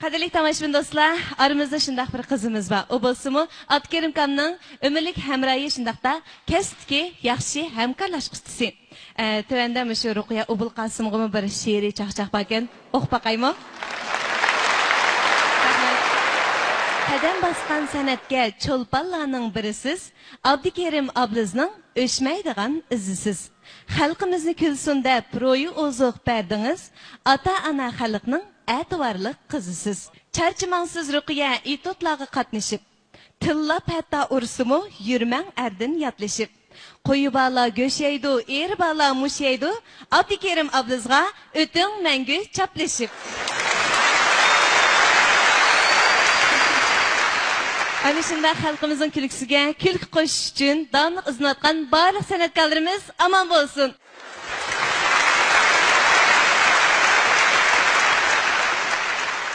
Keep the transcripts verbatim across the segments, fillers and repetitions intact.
قەدىرلىك تاماشىبىن دوستلار، ئارىمىزدا شۇنداق بىر قىزىمىز بار. ئۇ بولسىمۇ ئابدۇكېرىم ئاكامنىڭ ئۆمۈرلۈك ھەمراھى، شۇنداقتا كەسىپتىكى ياخشى ھەمكارلاشقۇچىسى. ئە، تۆۋەندە مۇشۇ رۇقىيە ئوبۇلقاسىمغىمۇ بىر شېئىرىي چاقچاق باركەن، ئوقۇپ باقايمۇ؟ رەھمەت. قەدەم باسقان سەنئەتكە چولپانلارنىڭ بىرىسىز، ئابدۇكېرىم ئابلىزنىڭ ئۆچمەيدىغان ئىزىسىز. خەلقىمىزنى كۈلسۇن دەپ روھىي ئوزۇق بەردىڭىز، ئاتا-ئانا خەلقنىڭ ئەتىۋارلىق قىزىسىز. چارچىماڭسىز رۇقىيە ئېتۇتلارغا قاتنىشىپ، تىللاپ ھەتتا ئۇرسىمۇ يۈرمەڭ ئەردىن ياتلىشىپ. قويى بارلار گۆش يەيدۇ، ئېرى بارلار مۇش يەيدۇ. ئابدۇكېرىم ئابلىزغا ئۆتۈڭ مەڭگۈ چاپلىشىپ. ئەنە شۇنداق خەلقىمىزنىڭ كۈلكىسىگە كۈلكە قوشۇش ئۈچۈن داۋاملىق ئىزدىنىۋاتقان بارلىق سەنئەتكارلىرىمىز ئامان بولسۇن.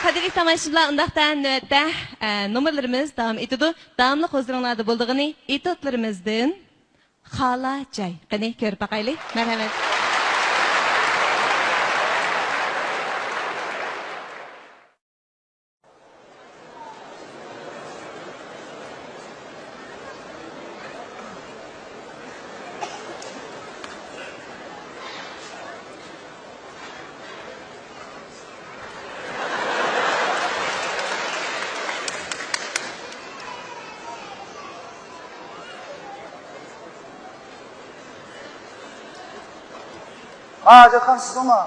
قەدىرلىك تاماشىبىنلار، ئۇنداقتا نۆۋەتتە، ئە، نومۇرلىرىمىز داۋام ئېتىدۇ. داۋاملىق ھۇزۇرۇڭلاردا بولىدىغىنى ئېتوتلىرىمىزدىن خالا جاي. قېنى، كۆرۈپ باقايلى. مەرھەمەت. ھاجەتخانا سىزنىڭمۇ؟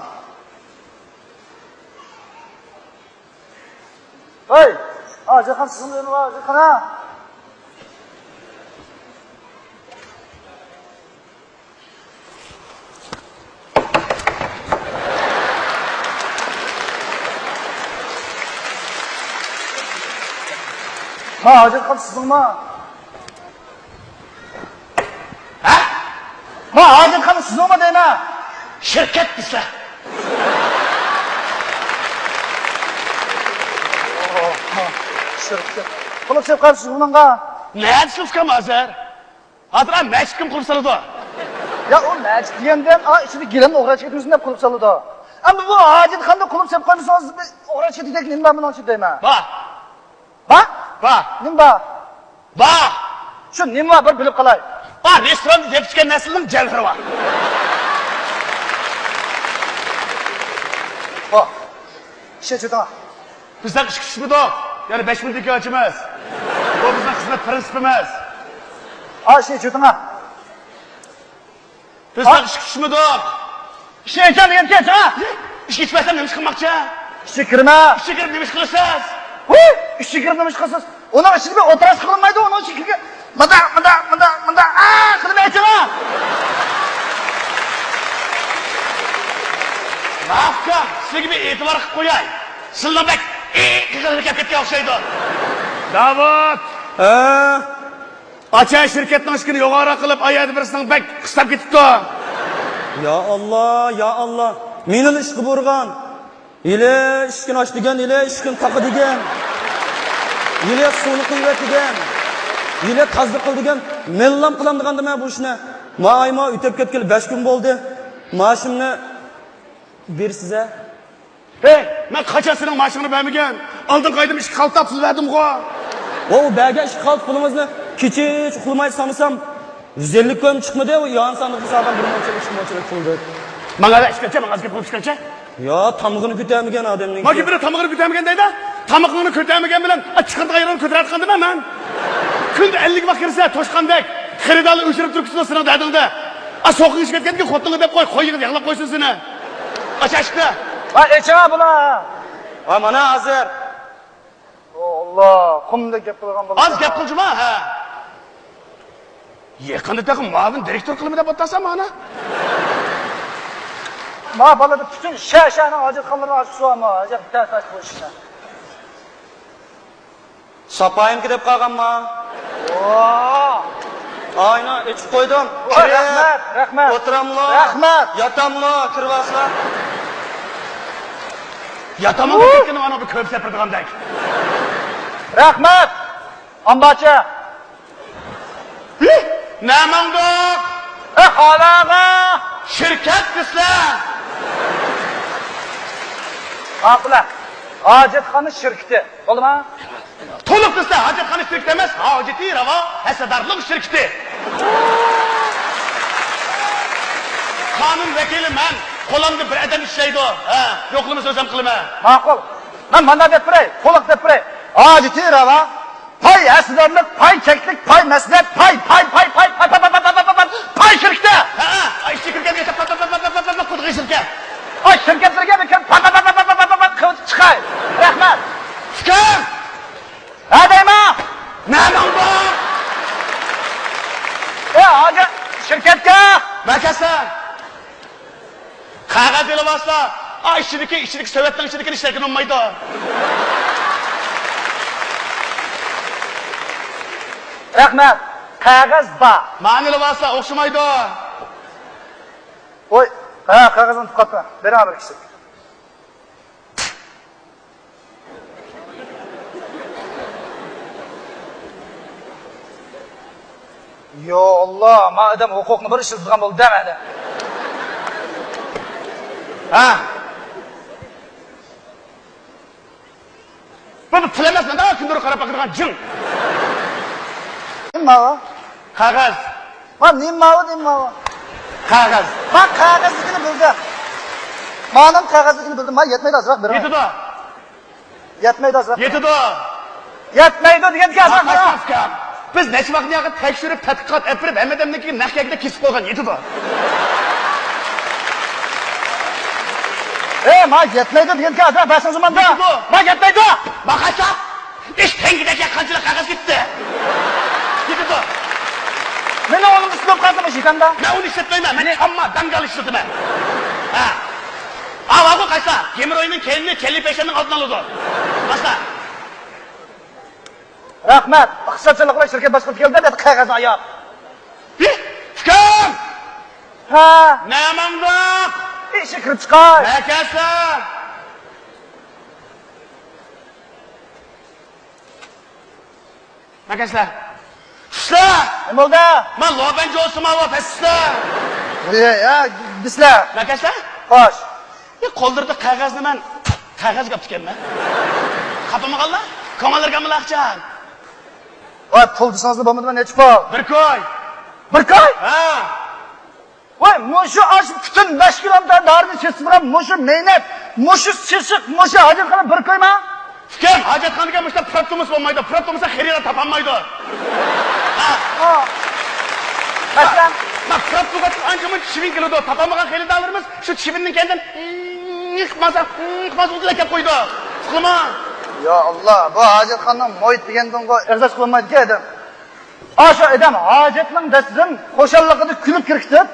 ھەي! ھاجەتخانا سىزنىڭ ئۆيىڭىز ھاجەتخانا؟ ما ھاجەتخانا سىزنىڭما؟ ھە؟ ما ھاجەتخانا سىزنىڭما دەيمەن؟ شىركەت دېسە. شىركەت. قۇلۇپ سېلىپ قالسىز بۇنىڭغا. نەدە سىلىسكام ھازىر؟ ھازىر ئا مەسچىتكىمۇ قۇلۇپ سالىدۇ. يا ئۇ مەسچىت دېگەندىن ئا ئىچىدە گىلەمنى ئوغرى ئەچىپ كەتمىسۇن دەپ قۇلۇپ سالىدۇ. ئەمما بۇ ھاجەتخانىدا قۇلۇپ سېلىپ قويمىسىڭىز، ئوغرى ئەچىپ كېتىدىغان نېمە بار بۇنىڭ ئىچىدە دەيمەن؟ بار. با؟ با. نېمە با؟ با. شۇ نېمە بار بىر بىلىپ قالاي. با، رېستوراندا يەپ ئىچكەن نەرسىنىڭ جەۋھىرى بار. با. ئىشەنچ ئېتىڭا. بىز ساڭا ئىشقا چۈشمىدۇق. يەنە بەش مىنۇتتىن كېيىن ئاچىمىز. بۇ بىزنىڭ خىزمەت پىرىنسىپىمىز. ئا، ئىشەنچ ئېتىڭا. بىز ساڭا ئىشقا چۈشمىدۇق. ئىشقا ئېچىڭ دېگەنتى، ئېچىڭا. ئىشقا چۈشمەسەم نېمە ئىش قىلماقچى؟ ئىشقا كىرمە. ئىشقا كىرىپ نېمە ئىش قىلىسىز؟ ھۇي! ئىشقا كىرىپ نېمە ئىش قىلىسىز؟ ئۇنىڭ ئىچىدە بىر ئولتۇراش قىلىنمايدۇ، ئۇنىڭ ئىچىگە كىرگەن مۇنداق، مۇنداق، مۇنداق، مۇنداق، ئا، قىلىپ ئېچىڭا. ماۋۇ ئۇكام، سىزگە بىر ئېتىبار قىلىپ قوياي. سىلىنىڭ بەك ئېغىر كەپ كەتكەن ئوخشايدۇ. داۋۇت! ھە؟ ئاچا شىركەتنىڭ ئىشىكىنى يوغانراق قىلىپ، ئا يەردە بىرسىنىڭ بەك قىستاپ كېتىپتۇ. يا ئاللا، يا ئاللا. مېنىلا ئىشقا بۇيرۇغان. ھېلى ئىشىكنى ئاچ دېگەن، ھېلى ئىشىكنى تاقا دېگەن. ھېلى سۇنى قۇيۇۋەت دېگەن. ھېلى تازىلىق قىل دېگەن. مەنلام قىلامدىغاندىمەن بۇ ئىشنى. ما ئاي ما ئۆتۈپ كەتكىلى بەش كۈن بولدى. مائاشىمنى بېرىسىز ھە؟ ھەي، مەن قاچان سېنىڭ مائاشىڭنى بەرمىگەن؟ ئالدىنقى ئايدىمۇ ئىككى قالتاق پۇل بەردىمغۇ؟ ئۇ بەرگەن ئىككى قالتاق پۇلىڭىزنى كېچىچە ئۇخلىماي سانىسام، يۈز ئەللىك كويمۇ چىقمىدى، ئۇ يان ساندۇققا سالغان بىر مۇنچە، ئىككى مۇنچە پۇل دەپ. ماڭا ئىش كەتچە، ماڭا ئاز گەپ قىلىپ ئىش كەتچە. يا، تامىقىنى كۆتەرمىگەن ئادەمنىڭكى. ما گېپىنى تامىقىنى كۆتەرمىگەن دەيدۇ. تامىقىڭنى كۆتەرمىگەن بىلەن، ئا، چىقىرىدىغان يېرىڭنى كۆتۈرۈۋاتقاندىمەن مەن. كۈندە ئەللىك ۋاق كىرسە، توشقاندەك. خېرىدارلار ئۆچۈرۈپ تۇرۇپسىز سېنىڭ دەردىڭدە. ئا، سوقىڭىش كەتكەندىكىن خوتۇنغا دەپ قوي، قويىغا ياغلاپ قويسۇن سېنى. ئاچ ئىشىكنى. ۋاي، ئېچىڭا بۇلا. ۋاي، مانا ھازىر. ئاللا، قۇمدەك گەپ قىلغان بولىدۇ. ئاز گەپ قىلجىما، ھە. يېقىندا تېخى مۇئاۋىن دىرېكتور قىلىمەن دەپ ئولتۇرسام مانا. ما بالىدا پۈتۈن شەھەر، شەھەرنىڭ ھاجەتخانىلىرىنى ئاچقۇسى بارمۇ؟ ئەجەب تەس ئاچ بۇ ئىشنى. ساپايىمكى دەپ قالغانما؟ ۋا! ئاينا ئېچىپ قويدۇم. ۋا، كىرىپ، رەھمەت، رەھمەت. ئولتۇراملا؟ رەھمەت. ياتاملا؟ كىرىۋالسىلا. ياتاملا دەپ كەتكىنىڭ ئانا بىر كۆپ سەپىرىدىغاندەك. رەھمەت. ئامبارچى. ھى! نەماڭدۇق؟ ئە، خالاغا. شىركەت دېسىلە. ماقۇلە. ھاجەتخانا شىركىتى. بولدىما؟ تولۇق بىزدە ھاجەتخانا شىركىتى ئەمەس، ھاجىتى راۋا ھەسسىدارلىق شىركىتى. قانۇن ۋەكىلى مەن. قولۇمدا بىر ئادەم ئىشلەيدۇ. ھە، يوقلىمىسا ئۆزۈم قىلىمەن. ماقۇل. مەن مانداق دەپ بېرەي، تولۇق دەپ بېرەي. ھاجىتى راۋا، پاي ھەسسىدارلىق، پاي چەكلىك، پاي مەسلىھەت، پاي، پاي، پاي شىركىتى. ھە، ھە، ئىشقا كىرگەن ياشاپ، پات، پات، پات، پات، پات، پات، پات، پات، شىركەت. ئاي، شىركەتلەرگە بىر كىرىپ، پات، پات، پات، پات، پات، پات، پات، پات قىلىپ چىقاي. رەھمەت. ئۇكام! ھە دەيمەن. نەمەڭ بار؟ ئە، ھازىر شىركەتكە. مەكەسە. قەغەز ئېلىۋالسا، ئا، ئىچىدىكى، ئىچىدىكى سۆۋەتنىڭ ئىچىدىكىنى ئىشلەتكىلى بولمايدۇ. رەھمەت. قەغەز بار. مانا ئېلىۋالسا ئوخشىمايدۇ. ۋوي، ھە، قەغەزنى ئۇنتۇپ قاپتىمەن. بېرىڭ بىر كىشى. يا ئاللا، ما ئادەم ھوقۇقنى بىر ئىشلىتىدىغان بولدى دە مەدە. ھە. بۇ پۇل ئەمەس، مانا كۈندۈر قاراپ باقىدىغان جىڭ. نېمە ماۋۇ؟ قەغەز. ما نېمە ماۋۇ، نېمە ماۋۇ؟ قەغەز. ما قەغەزلىكىنى بىلدىم. مانىڭ قەغەزلىكىنى بىلدىم. ما يەتمەيدۇ، ئازراق بېرىڭ. يېتىدۇ. يەتمەيدۇ، ئازراق. يېتىدۇ. يەتمەيدۇ دېگەنگە ئازراق بېرىڭ. ئۇكام، بىز نەچچە ۋاقىت ياقى تەكشۈرۈپ، تەتقىقات ئېلىپ بېرىپ، ھەممە ئادەمنىڭكىنى نەق يەككىدە كېسىپ قويغان، يېتىدۇ. ئەي، ما يەتمەيدۇ دېگەنگە ئازراق بەرسىڭىز ماندا. يېتىدۇ. ما يەتمەيدۇ. باقاچا، ئىش تەڭگىدەك قانچىلىك قەغەز كېتتى. يېتىدۇ. مېنىڭ ئۇنىمدا سىلىپ قالدىمۇ شىكەمدە؟ مەن ئۇنى ئىشلەتمەيمەن. مەن ئامما داڭگال ئىشلىتىمەن. ھە. ئاۋاغۇ قايسا، گېمروينىڭ كەينىنى كەللە پەيشەننىڭ ئالدىنى ئالىدۇ. باشلا. رەھمەت. ئىقتىسادچىلىق بىلەن شىركەت باشقۇرۇپ كەلدى دەپ قەغەزنى ئاياپ. ھى، ئۇكام! ھە. نەماڭداق؟ ئىشىك كىرىپ چىقاي. نەكەسە؟ مەكەسلەر. ئۇستا! نېمە بولدى؟ مەن لوبەن جوسىما ۋە پەسسە. يا، يا، بىسلە. مەكەسلەر؟ خوش. يا، قوللىرىدا قەغەزنى مەن قەغەزگە ئاپتىكەنمەن. خاپىمىغانلا؟ كۆڭۈللىرىگە مىلاقچان. ۋاي، پۇل دېسىڭىزلا بولمىدىمۇ، نەچچە پۇل؟ بىر كوي. بىر كوي؟ ھە. ۋاي، مۇشۇ ئاشۇ پۈتۈن بەش كىلومېتىر دائىرىنى چېچىۋالغان مۇشۇ مەينەت، مۇشۇ چېچىق، مۇشۇ ھاجەتخانا بىر كويما؟ ئۇكام، ھاجەتخانىغا مۇشۇنداق پۇراپ تۇرمىسا بولمايدۇ. پۇراپ تۇرمىسا خېرىدار تاپالمايدۇ. ھە. ھا. مەسىلەن؟ ما پۇراپ تۇرغاچقا ئانچە مۇنچە چىۋىن كېلىدۇ. تاپالمىغان خېرىدارلىرىمىز شۇ چىۋىننىڭ كەينىدىن ئىق مازا، ئىق مازا ئۇدۇل ئەكەپ قويىدۇ. ئۇقتۇڭلىما؟ يا ئاللا، بۇ ھاجەتخانىنىڭ مۇھىت دېگەندىنغۇ ئېغىز ئاچقىلى بولمايدىكەن ئادەم. ئاشۇ ئادەم ھاجەتنىڭ دەستىدىن خۇشاللىقىدا كۈلۈپ كىركىتىپ،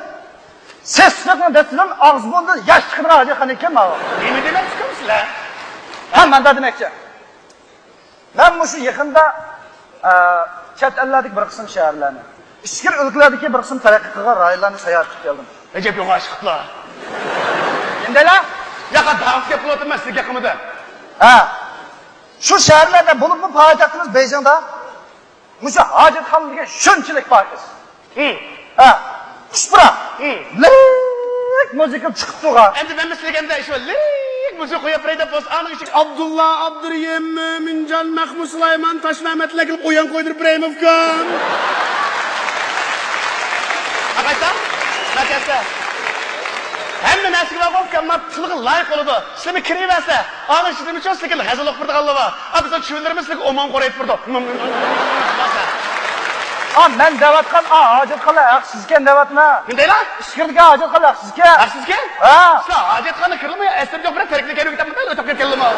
سېسىقنىڭ دەستىدىن ئاغزى بۇرنىدىن ياش چىقىدىغان ھاجەتخانا ئىكەن ماۋۇ. نېمە دېمەكچىكەن سىلەر؟ ھە، مەن دە دېمەكچى. مەن مۇشۇ يېقىندا، ئە، چەت ئەللەردىكى بىر قىسىم شەھەرلەرنى، ئىچكىرى ئۆلكىلەردىكى بىر قىسىم تەرەققىي قىلغان رايونلارنى ساياھەت قىلىپ كەلدىم. ئەجەب يوغان ئىشقىپلا. نېمە دەيلا؟ ياقا داۋۇت گەپ قىلىۋاتىمەن، سىزگە گەپ قىلمىدىم. ھە. شۇ شەھەرلەردە بولۇپمۇ پايتەختىمىز بېيجىڭدا مۇشۇ ھاجەتخانا دېگەن شۇنچىلىك پاكىز. ھە، خۇش پۇراق. لىك مۇزىكا چىقىپ تۇرغان. ئەمدى مەن سىلىگە ئەمدى شۇ لىك مۇزىكا قويۇپ بېرەي دەپ بولسا، ئانىڭ ئىچىگە ئابدۇللا، ئابدۇرېھىم، مۆمىنجان، مەخمۇت سۇلايمان، تاشمەمەتلەر كېلىپ ئويۇن قويدۇرۇپ بېرەيمۇ ئۇكام؟ ئاقايسا، مەكەسە. ھەممە نەرسىگە بارغۇ ئۇكام، مانا پۇلغا لايىق بولىدۇ. سىلىمۇ كىرىۋەرسە، ئانا شىتىمىچۇ سىلىكىن غەزەل ئوقۇپ بېرىدىغانلىۋا. ئا، بىزنىڭ چۈۋىلىرىمىز سىلىكى ئوماڭ قورۇيۇپ بېرىدۇ. ئا، مەن دەۋاتقان، ئا، ھاجەتخانا ھەقسىزكەن دەۋاتىمەن. نېمە دەيلا؟ ئىچكىرىدىكى ھاجەتخانا ھەقسىزكەن. ھەقسىزكەن؟ ھە. سىلەر ھاجەتخانا كىرىلمۇ يا ئەسلىدە يوق بىر تەركىنى كەلگۈدەك مۇنداق ئۆتۈپ كەتكەنلىما؟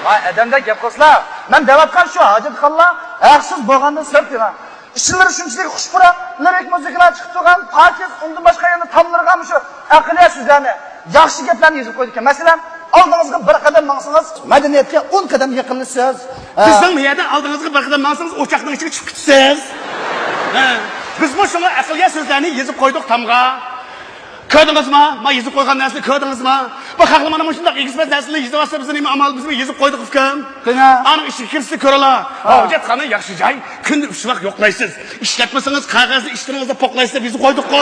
ۋاي، ئادەمدەك گەپ قىلسىلا. مەن دەۋاتقان شۇ ھاجەتخانىلار ھەقسىز بولغاندىن سىرت دېمەڭ. ئىچىلىرى شۇنچىلىك خۇش پۇراق، لىرىك مۇزىكىلار چىقىپ تۇرغان پاكىز، ئۇندىن باشقا يەنە تاملىرىغا مۇشۇ ئەقلىيە سۆزلەرنى، ياخشى گەپلەرنى يېزىپ قويىدىكەن. مەسىلەن، ئالدىڭىزغا بىر قەدەم ماڭسىڭىز، مەدەنىيەتكە ئون قەدەم يېقىنلىشىسىز. ھە. بىزنىڭ بۇ يەردە ئالدىڭىزغا بىر قەدەم ماڭسىڭىز، ئوچاقنىڭ ئىچىگە چۈشۈپ كېتىسىز. ھە. بىزمۇ شۇڭا ئەقلىيە سۆزلەرنى يېزىپ قويدۇق تامغا. كۆردىڭىزما؟ ما يېزىپ قويغان نەرسىنى كۆردىڭىزما؟ بۇ خەقلەر مانا مۇشۇنداق ئېگىز-پەس نەرسىلەرنى يېزىۋاتسا، بىز نېمە ئامال؟ بىزمۇ يېزىپ قويدۇق، ئۇكام. قېنى؟ ئانىڭ ئىچىگە كىرسە كۆرىلا. ھا. ھاجەتخانا ياخشى جاي، كۈندە ئۈچ ۋاق يوقلايسىز. ئىشلەتمىسىڭىز، قەغەزنى ئىشتىنىڭىزدا پوقلايسىز دەپ يېزىپ قويدۇققۇ.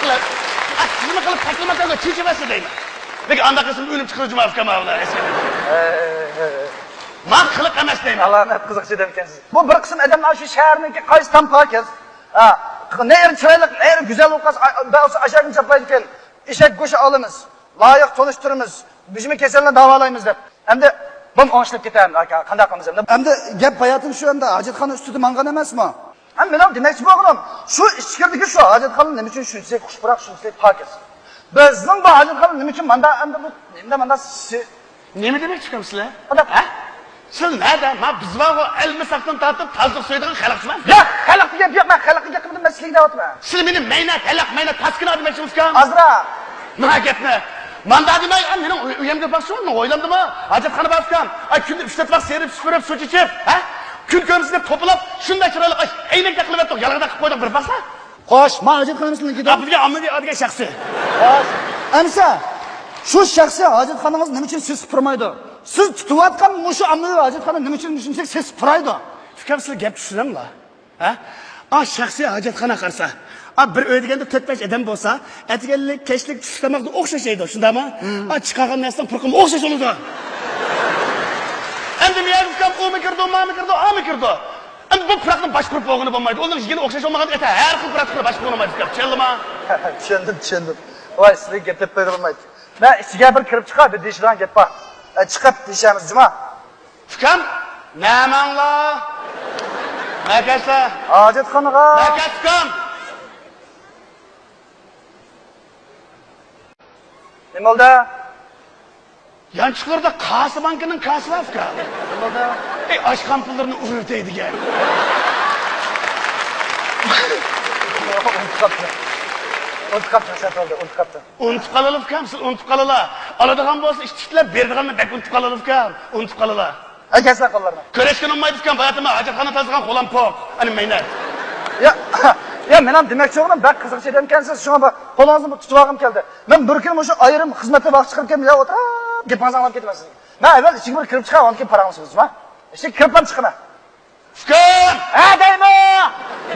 قىلىپ، ئە، سىزمۇ قىلىپ تەكلىماكانغا چېچىۋەتسە دەيمەن. لېكىن ئانداق قىلسىمۇ ئۆلۈپ چىقىرىجۇما ئۇكام ئۇلار ئەسكەر. ماڭا قىلىق ئەمەس دەيمەن. ئالامەت قىزىقچى ئىكەنسىز. بۇ بىر قىسىم ئادەملەر شۇ شەھەرنىڭكى قايسى تام پاكىز، ھە، نېرى چىرايلىق، نېرى گۈزەل بولغاچ، ئاشاقتىن چاپلايدىكەن. ئېشەك گۆشى ئالىمىز، لايىق تونۇشتۇرىمىز، بىزمۇ كېسەلنى داۋالايمىز دەپ. ئەمدى بۇم ئوڭشىلىپ كېتەمدۇ، ئاكا، قانداق قىلىمىز ئەمدى؟ ئەمدى گەپ باياتىن شۇ، ئەمدى ھاجەتخانا ئۈستىدە ماڭغان ئەمەسمۇ؟ ھە، مېنىڭ دېمەكچى بولغىنىم، شۇ ئىچكىرىدىكى شۇ ھاجەتخانا نېمە ئۈچۈن شۇنچىلىك خۇشپۇراق، شۇنچىلىك پاكىز؟ بىزنىڭ بۇ ھاجەتخانا نېمە ئۈچۈن ماندا ئەمدى بۇ، نېمىدە ماندا سى-، نېمە دېمەكچى ئۇكام سىلەر؟ قانداق؟ ھە؟ سىلەر نەدە؟ ما بىز بارغۇ، ئەلمىساقتىن تارتىپ تازىلىق سۆيىدىغان خەلقچىمەن. ياق، خەلققە گەپ يوق، مەن خەلققە گەپ قىلدىم، مەن سىلەرگە دەۋاتىمەن. سىلەر مېنى مەينەت، ھەلەق، مەينەت، پاسكىنا دېمەكچىمىسىكەن؟ ئازراق. ماڭا گەپنى. ماندا دېمەي، ئە، مېنىڭ ئۆي-، ئۆيۈمگە باقسۇن، ئويلاندىمۇ؟ ھاجەتخانا بار ئۇكام. ئاي، كۈندە ئۈچ تۆت ۋاق سېرىپ، سۈپۈرۈپ، سۇ چېچىپ، ھە؟ كۈن كۆرمىسىنى توپلاپ، شۇنداق چىرايلىق، ئاي، ئەينەكتەك قىلىۋەتتۇق، يالاڭداق قىلىپ قويدۇق، بىر باقسا. خوش، ما ھاجەتخانىمىزنى كېتىپ. ئا، بىزگە ئاممىۋى دېگەن شەخسىي. خوش. ئەمسە، شۇ شەخسىي ھاجەتخانىڭىز نېمە ئۈچۈن سېسىق پۇرىمايدۇ؟ سىز تۇتۇۋاتقان مۇشۇ ئاممىۋى ھاجەتخانا نېمە ئۈچۈن شۇنچىلىك سېسىق پۇرايدۇ؟ ئۇكام، سىلەر گەپ چۈشىنىڭلار. ھە؟ ئا، شەخسىي ھاجەتخانا قارىسا، ئا، بىر ئۆي دېگەندە تۆت-بەش ئادەم بولسا، ئەتىگەنلىك، كەچلىك، چۈشلۈك تاماقتا ئوخشاش يەيدۇ، شۇنداقمۇ؟ مم. ئا، چىقارغان نەرسىنىڭ پۇرىقىمۇ ئوخشاش بولىدۇ. ئەمدى مېنىڭ ئۇكام ئۇمۇ كىرىدۇ، مامۇ كىرىدۇ، ئامۇ كىرىدۇ. ئەمدى بۇ پۇراقنى باشقۇرۇپ بولغىلى بولمايدۇ. ئۇنىڭ يېگىنى ئوخشاش بولمىغان ئەتە ھەر خىل پۇراقنى باشقۇرۇپ بولمايدۇ، ئۇكام. چۈشەندىڭمۇ؟ چۈشەندىم، چۈشەندىم. ۋاي، سىلەرگە گەپ دەپ بېرىلمايدۇ. مەن ئىچىگە بىر كىرىپ چىقاي، بىر دېيىشىدىغان گەپ بار. ئە، چىقىپ دېيىشەرمىز، جۇما. ئۇكام، نەمەڭلار؟ نەكەسلەر؟ ھاجەتخانىغا. نەكەس ئۇكام؟ نېمە بولدى؟ يانچۇقلىرىدا كاسا، بانكىنىڭ كاسىسى بار ئۇكام. نېمە بولدى؟ ئەي، ئاشخانا پۇللىرىنى ئۇرۇۋېتەي دېگەن. ئۇنتۇپ قاپتۇ. ئۇنتۇپ قاپتۇ، سەت بولدى، ئۇنتۇپ قاپتۇ. ئۇنتۇپ قالىلا ئۇكام، سىز ئۇنتۇپ قالىلا. ئالىدىغان بولسا ئىچ تىكلەپ، بېرىدىغاننى بەك ئۇنتۇپ قالىلا ئۇكام. ئۇنتۇپ قالىلا. ئەكەلسىلە قوللارنى. كۆرۈشكىنى ئۇنىمايدۇ ئۇكام، باياتىما ھاجەتخانا تازىلىغان غۇلام پوق. ئەنە مەينەت. يا، يا، مېنىڭ دېمەكچى بولغىنىم، بەك قىزىق ئادەمكەنسىز، شۇڭا بۇ قولىڭىزنى بۇ تۇتۇۋالغۇم كەلدى. مەن بىر كۈنى مۇشۇ ئايرىم خىزمەتتە ۋاقىت چىقىرىپ كەلدىم، يا ئولتۇرۇپ گېپىڭىزنى ئاڭلاپ كېتىمەن سىزنىڭ. مەن ئەۋۋەل ئىچىگە بىر كىرىپ چىقاي، ئاندىن كېيىن پاراڭلىشىمىز، ما؟ ئىچىگە كىرىپلا چىقىمەن. ئۇكام! ھە دەيمۇ!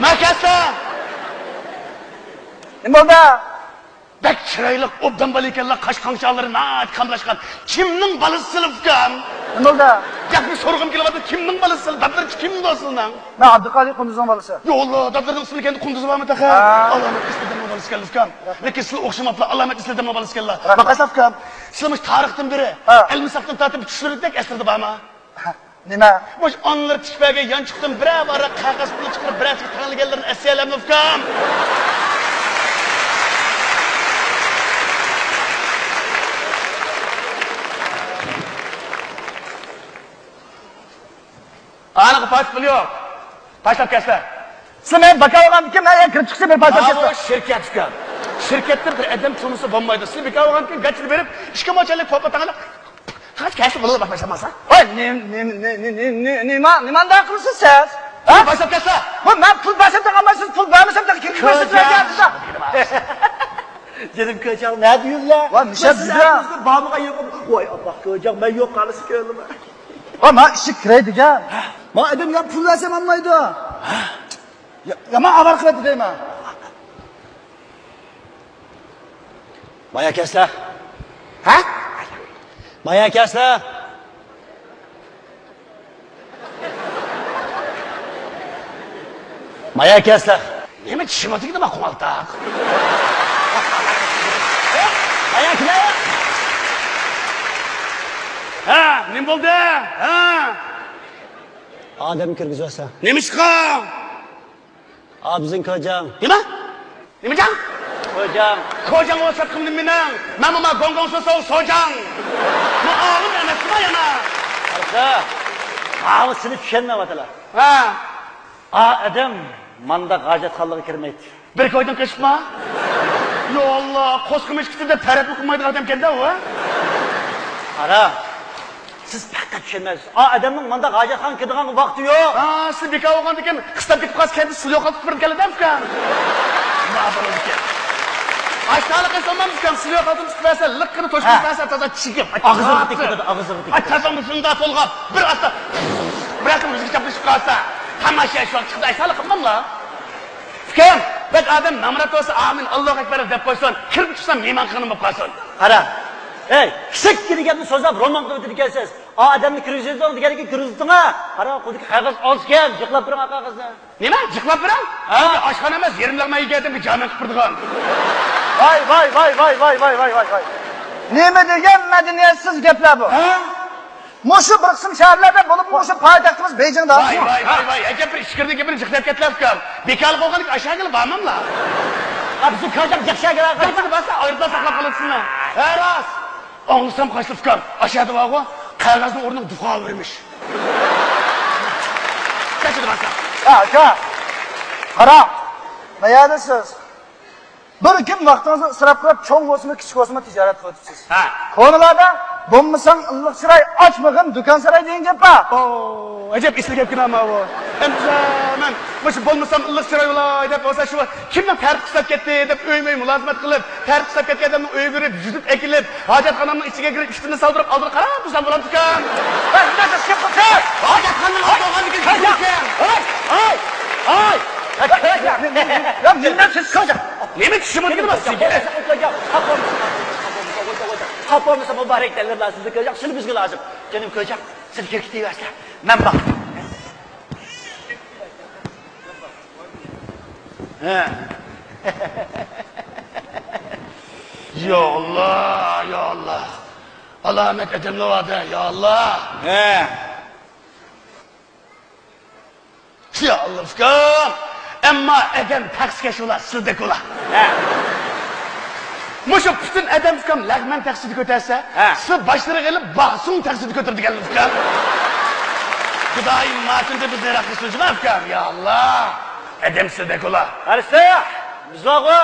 مەكەسە! نېمە بولدى؟ بەك چىرايلىق، ئوبدان بالا ئىكەنلا، قاش قاڭشارلىرى ناھايىتى قاملاشقان. كىمنىڭ بالىسى سىلەر ئۇكام؟ نېمە بولدى؟ گەپنى سورىغۇم كېلىۋاتىدۇ، كىمنىڭ بالىسى سىلەر؟ دادىلىرى كىم دوستلىرىنىڭ؟ مەن ئابدۇقادىر قۇندۇزنىڭ بالىسى. يا ئاللا، دادىلىرىنىڭ ئىسمى كەندە قۇندۇزى بارمۇ تېخى؟ ھە. ئالامەت ئېسىل ئادەمنىڭ بالىسى ئىكەنلا ئۇكام. لېكىن سىلەر ئوخشىماپلا، ئالامەت ئېسىل ئادەمنىڭ بالىسى ئىكەنلا. رەھمەت. مەكەسە ئۇكام، سىلەر مۇشۇ تارىختىن بېرى ھە. ئەلمىساقتىن تارتىپ چۈشلىرىدەك ئەسلىدە بارمۇ؟ نېمە؟ مۇشۇ ئانىلىرى تىكىپ بەرگەن يانچۇقتىن بىرەر ۋاراق قەغەز پۇل چىقىرىپ بىرەرسىگە تەڭلىگەنلىرىنى ئەسلىيەلەمدۇ ئۇكام؟ ئانىغا پاچ پۇل يوق. پاچلاپ كەتسە. سىلەر مەن بىكار بولغاندىكىن مەن يەنە كىرىپ چىقسا مېنى پاچلاپ كەتسە. شىركەت ئۇكام. شىركەتتە بىر ئادەم تۇرمىسا بولمايدۇ. سىلەر بىكار بولغاندىكىن گاچىدا بېرىپ ئىككى مو چەنلىك پوپا تاڭلاپ قاچ كەلسە بولىدۇ، باش باشلىماسا. ۋاي، نېم-، نېم-، نېمانداق قىلىسىز سىز؟ ھە؟ پۇل باشلاپ كەتسە. ۋاي، مەن پۇل باشلاپ تۇرغان، سىز پۇل بەرمىسەم تېخى كىرىپ كۆرسىتىپ بەرگەن. جېنىم كۆجاڭ، نەدە يۈرلە؟ ۋاي، مۇشەپ سىز جۈدە. ئەگىزدە بارمىغان يوقۇم. ۋاي، ئاللا كۆجاڭ، مەن يوق قالىسى كۆرلىمە. ۋاي، ما ئىشىك كىرەي دېگەن. ما ئادەم يا پۇل بەرسەم ئالمايدۇ. يا، يا ما ئاۋارە قىلىۋەتتى دەيمەن. مايا كەسلە. ھە؟ مايا كەسلە. مايا كەسلە. نېمە چىشىم ئاتىگىدى ما قوڭالتاق؟ مايا كېلە. ھە، نېمە بولدى؟ ھە؟ ئادەم كىرگۈزۈۋەتسە. نېمىشقا؟ ئا، بىزنىڭ كوجاڭ. نېمە؟ نېمە جاڭ؟ كوجاڭ. كوجاڭ بولسا قىمدىم مېنىڭ. مەن ماما گوڭگوڭ سوسو سوجاڭ. مۇئاۋىن ئەمەسما يەنە. قارىسا، ماۋۇ سېنى چۈشەنمەيۋاتىلا. ھە. ئا ئادەم مانداق ھاجەتخانىلارغا كىرمەيتتى. بىر كويدىن قېچىپما؟ يا ئاللا، قوسقا مۈشكۈتى دەپ تەرەپمۇ قىلمايدىغان ئادەمكەن-دە ئۇ. قارا، سىز پەقەت چۈشەنمەيسىز. ئا ئادەمنىڭ مانداق ھاجەتخانىغا كىرىدىغان ۋاقتى يوق. ھا، سىز بىكار بولغاندىكىن قىستاپ كېتىپ قالسا كەنتتە سۇ يوقاپ تۇرىدىكەنلەر-دە ئۇكام. نېمە بولىدىكەن؟ ئاشتانلىقى سالمامدىكەن، سۇ يوقاپ تۇرۇپ بەرسە، لىققىنى توشۇپ بەرسە، تازا چىگىپ. ئاغزىغا تېگىدۇ، ئاغزىغا تېگىدۇ. ئاي، تازا مۇشۇنداق تولغاپ، بىر ئاستا، بىر ئاستا ئۆزىگە چاپلىشىپ قالسا، تاماشا شۇ چىقتى، ئاشتانلىق قىلماملا. ئۇكام، بەك ئادەم نامرات بولسا، ئامىن، ئاللاھۇ ئەكبەر دەپ قويسۇن، كىرىپ چىقسا مېھمانخانا بولۇپ قالسۇن. قارا، ئەي، كىچىك دېگەننى سۆزلەپ رومان قىلىۋېتىدىكەنسىز. ئا ئادەمنى كىرگۈزىدۇ دېگەنكى كىرگۈزدىڭە. قارا، قولدىكى قەغەز ئاز ئىكەن، جىقلاپ بېرىڭ قەغەزنى. نېمە؟ جىقلاپ بېرىڭ؟ ھە. ئاشخانا ئەمەس، يېرىم لەقمە يېگەن ئادەمگە جامەن قىلىپ بېرىدىغان. ۋاي، ۋاي، ۋاي. نېمە دېگەن مەدەنىيەتسىز گەپلەر بۇ؟ ھە؟ مۇشۇ بىر قىسىم شەھەرلەردە بولۇپمۇ مۇشۇ پايتەختىمىز بېيجىڭدا. ۋاي، ۋاي، ۋاي، ۋاي. ئەجەب بىر ئىچكىرىدىن گېپىنى جىق دەپ كەتتىلە ئۇكام. بىكارلىق بولغاندىكىن ئاشۇ يەرگىلا بارماملا. ئا، بىزنىڭ كۆرجەم جىق شەھەرگە بارسا ئايروپىلان ساقلاپ قالىسىزمۇ؟ ھە، راست. ئاڭلىسام قاچىلا ئۇكام، ئاشۇ يەردە بارغۇ، قەغەزنىڭ ئورنىغا دۇخاۋېرىمىش. كەچىدە بارسام. ھە، ئاكا. قاراڭ. نەيەردىسىز؟ بىر كۈن ۋاقتىڭىزنى ئىسراپ قىلىپ، چوڭ بولسىمۇ، كىچىك بولسىمۇ، تىجارەت قىلىۋېتىپسىز. ھە. كونىلاردا، «بولمىساڭ ئىللىق چىراي، ئاچمىغىن دۇكان ساراي» دېگەن گەپ بار. ئو، ئەجەب ئېسىل گەپكىن ئەمما بۇ. ئەمدى مەن مۇشۇ «بولمىسام ئىللىق چىراي بولاي» دەپ بولسا، شۇ كىمنىڭ تەرىپى قىستاپ كەتتى دەپ ئۆيمۇ ئۆي مۇلازىمەت قىلىپ، تەرىپى قىستاپ كەتكەن ئادەمنىڭ ئۆيىگە بېرىپ، يۈزۈپ ئەكېلىپ، ھاجەتخانامنىڭ ئىچىگە كىرىپ، ئۈستىنى سالدۇرۇپ، ئالدىغا قاراپ تۇرسام بولامدىكەن؟ ھەي، مۇنداق سىز كىم قىلسىز؟ ھاجەتخانىنىڭ ئالدىغانلىكىنى كۆرسەڭ. ھاي، ھاي، ھاي. يا، مېنىڭ سىز كۆرسەڭ. نېمە چۈشىمىز كېلىدۇ سىزگە؟ خاپا بولمىسا، خاپا بولمىسا، مۇبارەك دەلىللار سىزنى كۆرسەڭ، شۇنى بىزگە لازىم. جېنىم كوجاڭ، سىز كىرىپ كېتىۋەرسىلە. مەن بار. ھە. يا ئاللا، يا ئاللا. ئالامەت ئادەملەر بار-دە، يا ئاللا. ھە. يا ئاللا، ئۇكام. ئەمما ئادەم تەخسىكەش ئۇلار، سىلدەك ئۇلار. ھە. مۇشۇ پۈتۈن ئادەم ئۇكام لەغمەن تەخسىدە كۆتەرسە، ھە. سىلى باشلىرىغا ئېلىپ باسۇڭ تەخسىدە كۆتۈرىدىكەنلەر ئۇكام. خۇدايىم ماتىندا بىزنى راققا سۇنجىما ئۇكام، يا ئاللا. ئادەم سىلدەك ئۇلار. قارىسا، بىز بارغۇ،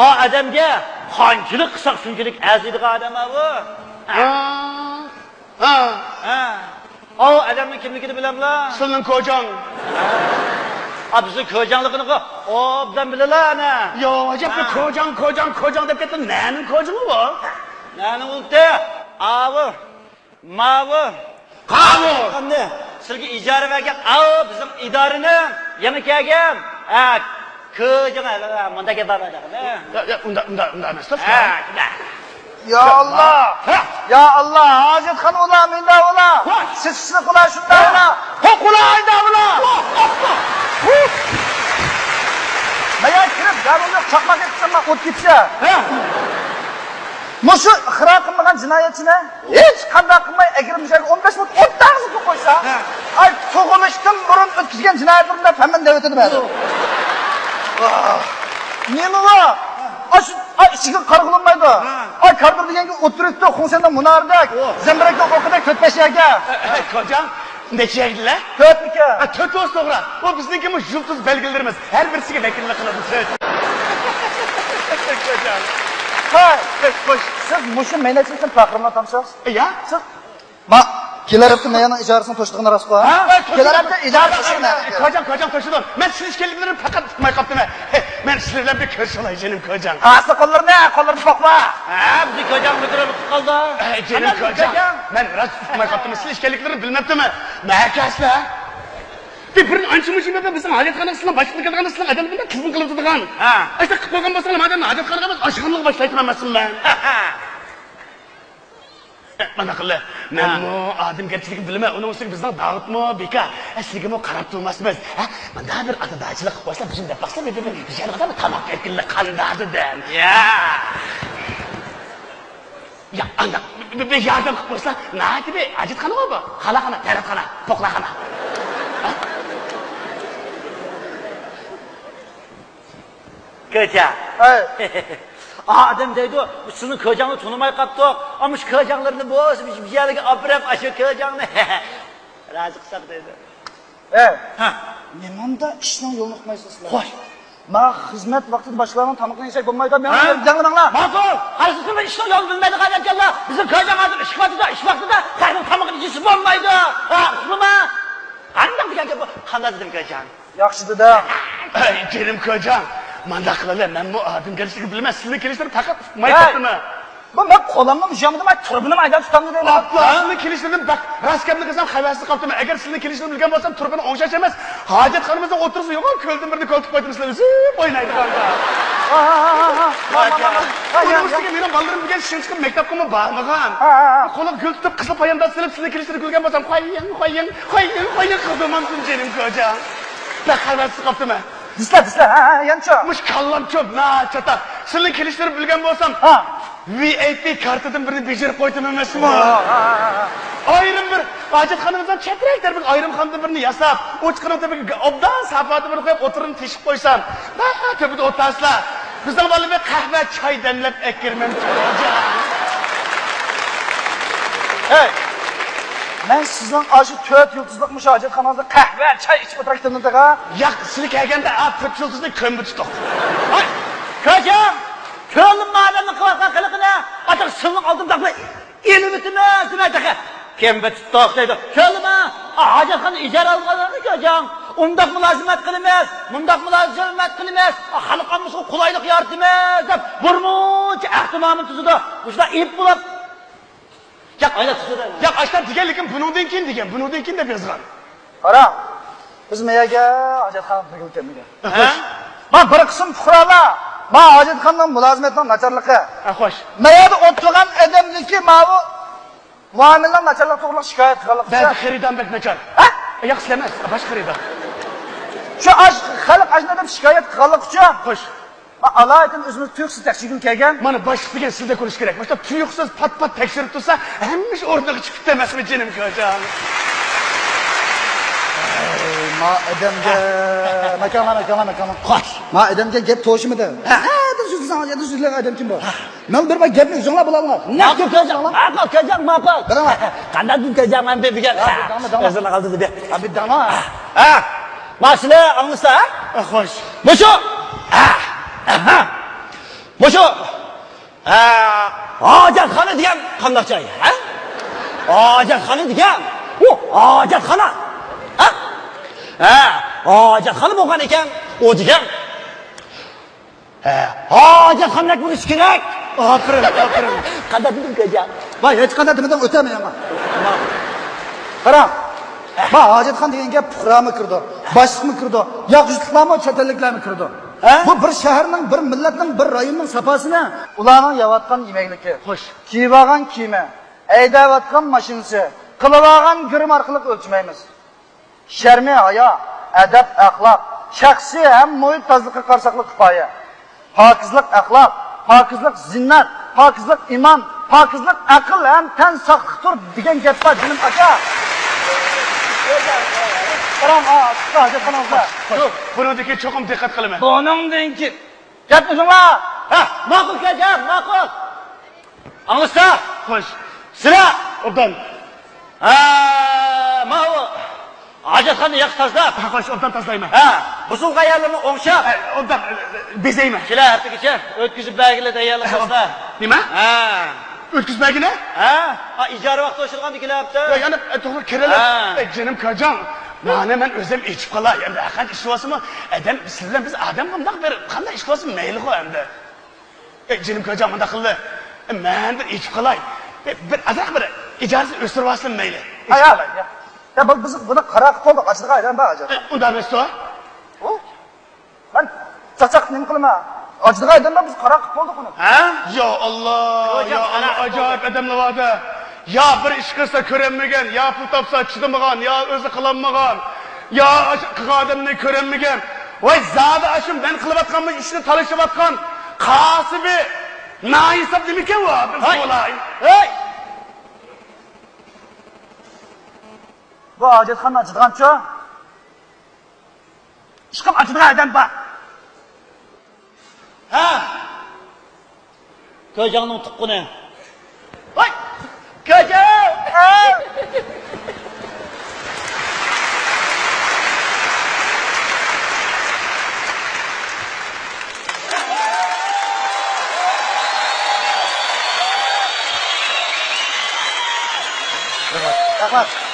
ئا ئادەمگە قانچىلىك قىلساق شۇنچىلىك ئەرزىيدىغان ئادەم ئاۋۇ. ھا، ھا. ھا. ئاۋۇ ئادەمنىڭ كىملىكىنى بىلەملا؟ سىلىنىڭ كوجاڭ. ئا، بىزنىڭ كوجاڭلىقىنىغۇ ئوبدان بىلىلا ئەنە. يو، ئەجەب بىر ھا. كوجاڭ، كوجاڭ، كوجاڭ دەپ كەتتىڭ. نەنىڭ كوجىڭى بۇ؟ نەنىڭ ئۇنتى؟ ئاۋۇ. ماۋۇ. قاۋۇ. قاننى سىلىگە ئىجارە بەرگەن ئاۋۇ بىزنىڭ ئىدارىنىڭ يېڭى كەلگەن. ھە، كوجاڭ، ھە، مۇنداق گەپ بار ئەمەسمۇ؟ يا، يا، ئۇنداق، ئۇنداق، ئۇنداق ئەمەس، ھە، ئۇنداق. يا ئاللا. ھە. يا ئاللا، ھاجەتخانا ئۇلا، مۇندا ئۇلا. ۋاي. سىسىق ئۇلا، شۇندا ھە. ئۇلا. قوق ئۇلا، ئايدا ئۇلا. ۋاھ، ۋاھ، ۋاھ. مەن كىرىپ، دەرۇنلۇق چاقماق ئېتىپ، ئوت كېتىشە. ھە. مۇشۇ ئىقرار قىلمىغان جىنايەتچىنى ھېچ قانداق قىلماي ئەكىرىپ مۇشۇ يەرگە ئون بەش مىنۇت ئوتتاغزا قويسا، ھە. ئاي، تۇغۇلۇشتىن بۇرۇن ئۆتكۈزگەن جىنايەتلىرىم دەپ ھەممىنى دەۋېتىدۇ بەزى. ۋاھ. نېمە بۇ؟ ئاي، شۇ، ئاي، ئىشىكىگە قارىغىلى بولمايدۇ. ھە. ئاي، كارىدور دېگەنگە ئولتۇرۇپتۇ، خۇڭسەندە مۇنارىدەك، ۋاھ. زەمبىرەكنىڭ ئوقىدەك تۆت-بەش يەرگە. ئە، ئە، كوجاڭ، نەچچە يەرگىلە؟ تۆتمىكى. ھە، تۆت بولسا توغرا. ئۇ بىزنىڭكىمۇ يۇلتۇز بەلگىلىرىمىز. ھەر بىرسىگە ۋەكىللىك قىلىدۇ، تۆت. كوجاڭ. ھاي، خوش. سىز مۇشۇ مەينەتچىلىكتىن پەخىرلىنىۋاتامسىز؟ يا. سىز ما، كېلەر ھەپتە مەيەننىڭ ئىجارىسىنى توشىدىغىنى راستقۇ، ھە؟ ھە؟ كېلەر ھەپتە ئىجارە توشىدىغىنى. كوجاڭ، كوجاڭ توشىدۇ. مەن سىلى ئىكەنلىكلىرىنى پەقەت ئۇقماي قاپتىمەن. ھە، مەن سىلى بىلەن بىر كۆرۈشۈۋالاي، جېنىم كوجاڭ. ئاستا قوللىرىنى، قوللىرىنى بوغما. ھە، بىزنىڭ كوجاڭ مىكروفون قالدى. ھە، جېنىم كوجاڭ. مەن راست ئۇقماي قاپتىمەن. سىلى ئىكەنلىكلىرىنى بىلمەپتىمەن. مەكەسلە. بىر ئانچە-مۇنچە مەبلەغ بىزنىڭ ھاجەتخانىغا سىلىنىڭ باشلىقى كەلگەندە سىلىنىڭ ئادەملىرىنى خىزمەت قىلىۋاتىدىغان. ھە. ئاشۇنداق قىلىپ قويغان بولساڭلار، مادەمنى ھاجەتخانىغا ئەمەس، ئاشخانىغا باشلايتىمەن ئەمەسمۇ مەن. مانا قىلە، مەنمۇ ھە. ئادەمگەرچىلىكنى بىلىمەن، ئۇنىڭ ئۈستىگە بىزنىڭ داۋۇتمۇ بىكار. ئە، سىلىگىمۇ قاراپ تۇرماسمىز. ھە؟ مانداق بىر ئاتا-داچىلىق قىلىپ قويسا، بىزمۇ دەپ باقسا، بىر، بىر، بىر، بىر يەرگە بىر تاماق ئەكىللى قانداقتۇ دەم. يا. يا، ئانداق بىر، بىر ياردەم قىلىپ قويسا، ناھايىتى بىر ھاجەتخانىغۇ بۇ. خالاخانا، تەرەتخانا، پوقلاخانا. ھە؟ كۆجاڭ. ئەي. ئادەم دەيدۇ، سىزنىڭ كۆجاڭنى تونۇماي قاپتۇق. ئەمما شۇ كۆجاڭلىرىنى بولسا بىر يەرگە ئاپىرىپ، ئاشۇ كۆجاڭنى رازى قىلساق دەيدۇ. ئەي. ھە. نېمانداق ئىشنىڭ يولىنى ئۇقمايسىز سىلەر؟ خوش. ما خىزمەت ۋاقتىدا باشقىلارنىڭ تامىقىنى يېسەك بولمايدۇ، مېنى دەڭلىمەڭلار. ماقۇل. قايسى ئىشنىڭ يولىنى بىلمەيدىغان ئەكەنلا. بىزنىڭ كۆجاڭ ھازىر ئىش ۋاقتىدا، ئىش ۋاقتىدا خەقنىڭ تامىقىنى يېسە بولمايدۇ. ھە، ئۇقتۇما؟ قانداق دېگەن گەپ بۇ؟ قانداق دېدىم كۆجاڭ؟ ياخشى دېدىڭ. ئەي، جېنىم كوجاڭ، مانداق قىلىلى، مەنمۇ ئادەمگەرچىلىكنى بىلىمەن، سىلىنىڭ كېلىشلىرىنى پەقەت ئۇقماي قاپتىمەن. بۇ مەن قولامنى مۇشۇ يامىدىم، تۇرۇپنىمۇ ئايداپ تۇتامدۇ دەيمەن. ئاپلا، سىلىنىڭ كېلىشلىرىدىن بەك راست گەپنى قىلسام، خەۋەرسىز قاپتىمەن. ئەگەر سىلىنىڭ كېلىشلىرىنى بىلگەن بولسام، تۇرۇپنى ئوڭشاش ئەمەس، ھاجەتخانىمىزنىڭ ئوتتۇرىسىدا يوغان كۆلدىن بىرنى كۆلتۈرۈپ قويدۇم، سىلەر ئۈزۈپ ئوينايدىغاندا. ھا، ھا، ھا، ھا. ئۇنىڭ ئۈستىگە مېنىڭ بالىلىرىم دېگەن شىنجىقىم مەكتەپكىمۇ بارمىغان. ھا، ھا، ھا. قولىغا گۈل تۇتۇپ، قىزىل پايانداز سېلىپ، سىلىنىڭ كېلىشلىرىنى كۆرگەن بولسام، خويىڭ، خويىڭ، خويىڭ، خويىڭ قىلدىم، جېنىم كوجاڭ. بەك خەۋەرسىز قاپتىمەن. دېسىلە، دېسىلە، ھە، ھە، يەنچۇ. مۇشۇ كاللام چوپ، ناچاتاق. سىلىنىڭ كېلىشلىرىنى بىلگەن بولسام، ھا. ۋى ئاي پى كارتىدىن بىرنى بېجىرىپ قويدۇم ئەمەسمۇ؟ ھا، ھا، ھا، ھا. ئايرىم بىر ھاجەتخانىمىزنىڭ چەترەك تەرىپىگە ئايرىم خانىدىن بىرنى ياساپ، ئوچىقىنىڭ تېپىگە ئوبدان ساپادىن بىرنى قويۇپ، ئوتتۇرىنى تېشىپ قويسام، ھە، تۆپىدە ئولتۇرسىلەر. بىزنىڭ بالىلار بىر قەھۋە، چاي دەملەپ ئەكىرىمەن. ھەي، مەن سىزنىڭ ئاشۇ تۆت يۇلتۇزلۇق مۇشۇ ھاجەتخانىڭىزدا قەھۋە، چاي ئىچىپ ئولتۇراي دېمىدىم تېخى. ياق، سىلى كەلگەندە، ئا، تۆت يۇلتۇزنى كۆمبە تۇتۇق. ھاي، كوجاڭ، كۆرۈنمە ئادەمنىڭ قىلىۋاتقان قىلىقىنى، ئاتاق سىلنىڭ ئالدىمدا ئېلىۋېتىمىز دېمە تېخى. كۆمبە تۇتۇق دەيدۇ. كۆرۈنمە، ھاجەتخانا ئىجارە ئالغانلارغا كوجاڭ، ئۇنداق مۇلازىمەت قىلىمىز، مۇنداق مۇلازىمەت قىلىمىز، خەلق ئاممىسىغا قولايلىق يارىتىمىز دەپ بىر مۇنچە ئەھدىنامە تۈزىدۇ. مۇشۇنداق ئېيىپ بولۇپ. ياق، ئايلاپ تۇتۇۋېرەيلى. ياق، ئاشۇنداق دېگەن، لېكىن بۇنىڭدىن كېيىن دېگەن، بۇنىڭدىن كېيىن دەپ يازغان. قاراڭ، بىز مەيەرگە ھاجەتخانا بىلگىلى كەلمىگەن. ھە؟ ما بىر قىسىم پۇقرالار، ما ھاجەتخانىنىڭ مۇلازىمەتنىڭ ناچارلىقى. ھە، خوش. مەيەردە ئولتۇرغان ئادەمدىكى ماۋۇ مۇئامىلىنىڭ ناچارلىقى توغرىلىق شىكايەت قىلغانلىقى. بەزى خېرىدارىم بەك ناچار. ھە؟ ياق، سىلەر ئەمەس، باشقا خېرىدار. شۇ ئاش-، خەلق ئاشۇنداق دەپ شىكايەت قىلغانلىقى ئۈچۈن. خوش. ئالايىتەن ئۆزىمىز تۇيۇقسىز تەكشۈرگىلى كەلگەن. مانا، باشلىق دېگەن سىلدەك بولۇش كېرەك. باشتا تۇيۇقسىز پات-پات تەكشۈرۈپ تۇرسا، ھەممە ئىش ئورنىغا چۈشۈپ كېتەمەسمۇ، جېنىم كوجاڭ؟ ئەي، ما ئادەمگە، ماكانلار، ماكانلار، ماكانلار. خوش. ما ئادەمگە گەپ توشىمىدى. ھە. ھە، دەپ سۆزلىسەڭ، يا دەپ سۆزلىگەن ئادەم كىم بۇ؟ مەن بىر، بىر گەپنى ئۆزۈڭلار بولالماڭ. نەق گەپ كوجاڭ، ماقۇل، كوجاڭ، ماقۇل. بىراڭ. قانداق دېدىم كوجاڭ، مەن بىر، بىر گەپ. ھە، بىر دەڭلە، دەڭلە. ئۆزۈڭلار ئالدىدا بىر. ھە، بىر دەڭلە. ھە. ماشىنا ئاڭلىسا، ھە؟ خوش. مۇشۇ. ھە. ھە. مۇشۇ. ھە. ھاجەتخانا دېگەن قانداق جاي، ھە؟ ھاجەتخانا دېگەن، ئۇ ھاجەتخانا. ھە؟ ھە. ھاجەتخانا بولغان ئىكەن، ئۇ دېگەن. ھە، ھاجەتخانىدەك بولۇشى كېرەك. ئاپىرىن، ئاپىرىن. قانداق دېدىم كوجاڭ؟ ۋاي، ھېچقانداق دېمىدىڭ، ئۆتەمەن يامان. قاراڭ، ما ھاجەتخانا دېگەن گەپ پۇقرامۇ كىرىدۇ، باشلىقمۇ كىرىدۇ، ياق يۇرتلۇقلارمۇ، چەت ئەللىكلەرمۇ كىرىدۇ. ھە؟ بۇ بىر شەھەرنىڭ، بىر مىللەتنىڭ، بىر رايوننىڭ ساپاسىنى، ئۇلارنىڭ يەۋاتقان يېمەكلىكى، خوش، كىيىۋالغان كىيىمى، ھەيدەۋاتقان ماشىنىسى، قىلىۋالغان گىرىمى ئارقىلىق ئۆلچىمەيمىز. شەرمى ھايا، ئەدەپ ئەخلاق، شەخسىي ھەم مۇھىت تازىلىقىغا قارىساقلا كۇپايە. پاكىزلىق ئەخلاق، پاكىزلىق زىننەت، پاكىزلىق ئىمان، پاكىزلىق ئەقىل ھەم تەن ساقلىقتۇر دېگەن گەپ بار، جېنىم ئاكا. قاراڭ، ئا، ئۇستا ھاجەتخانىڭىزدا. شۇ، بۇنىڭدىن كېيىن چوقۇم دىققەت قىلىمەن. بۇنىڭدىن كېيىن گەپنى ئاڭلا. ھە، ماقۇل كوجاڭ، ماقۇل. ئاڭلىسا. خوش. سىلەر. ئوبدان. ھە، ماۋۇ ھاجەتخانىنى ياخشى تازىلاپ. ھە، خوش، ئوبدان تازىلايمەن. ھە، بۇزۇلغان يەرلىرىنى ئوڭشاپ. ھە، ئوبدان، ئە، بېزەيمەن. كېلەر ھەپتىگىچە ئۆتكۈزۈپ بەرگىلى دەيەرلىك بولسا. نېمە؟ ھە. ئۆتكۈزۈپ بەرگىلى؟ ھە. ئا، ئىجارە ۋاقتى توشۇلغاندىن كېلەر ھەپتە. يا، يەنە، ئە، توغرا كىرىلە. ھە. ئە، جېنىم كوجاڭ. مانا مەن ئۆزۈم ئېچىپ قالاي. ئەمدى ھەرقانچە ئىش بولسىمۇ، ئادەم، سىز بىلەن بىز ئادەم قانداق بىر، قانداق ئىش بولسا مەيلىغۇ ئەمدى. ئەي، جېنىم كوجاڭ، مۇنداق قىلدى. مەن بىر ئېچىپ قالاي. بىر ئازراق بىر ئىجازىنى ئۆستۈرۈۋالسىمۇ مەيلى. ئېچىپ قالاي. يا، يا، بىز بۇنى قارار قىلىپ بولدۇق، ئاچىدىغان ئادەم بار ھازىر. ئۇنداق ئەمەستۇ. مەن چاقچاق نېمە قىلىمەن؟ ئاچىدىغان ئادەم بار، بىز قارار قىلىپ بولدۇق ئۇنى. ھە؟ يا ئاللا، يا ئاللا، ئاجايىپ ئادەملەر بار-دە. يا بىر ئىش قىلسا كۆرەلمىگەن، يا پۇل تاپسا چىدىمىغان، يا ئۆزى قىلالمىغان، يا ئاشۇ قىلغان ئادەمنى كۆرەلمىگەن. ۋاي، زادى ئاشۇ مەن قىلىۋاتقان بۇ ئىشنى تالىشىۋاتقان قاسىبى ناھىساب نېمىكەن ۋا؟ بىر سوراي. ھەي! بۇ ھاجەتخانا ئاچىدىغانچۇ؟ ئىشقىلىپ ئاچىدىغان ئادەم بار. ھە؟ كۆجاڭنىڭ تۇغقىنى. ۋاي! كۆجاڭ! رەھمەت.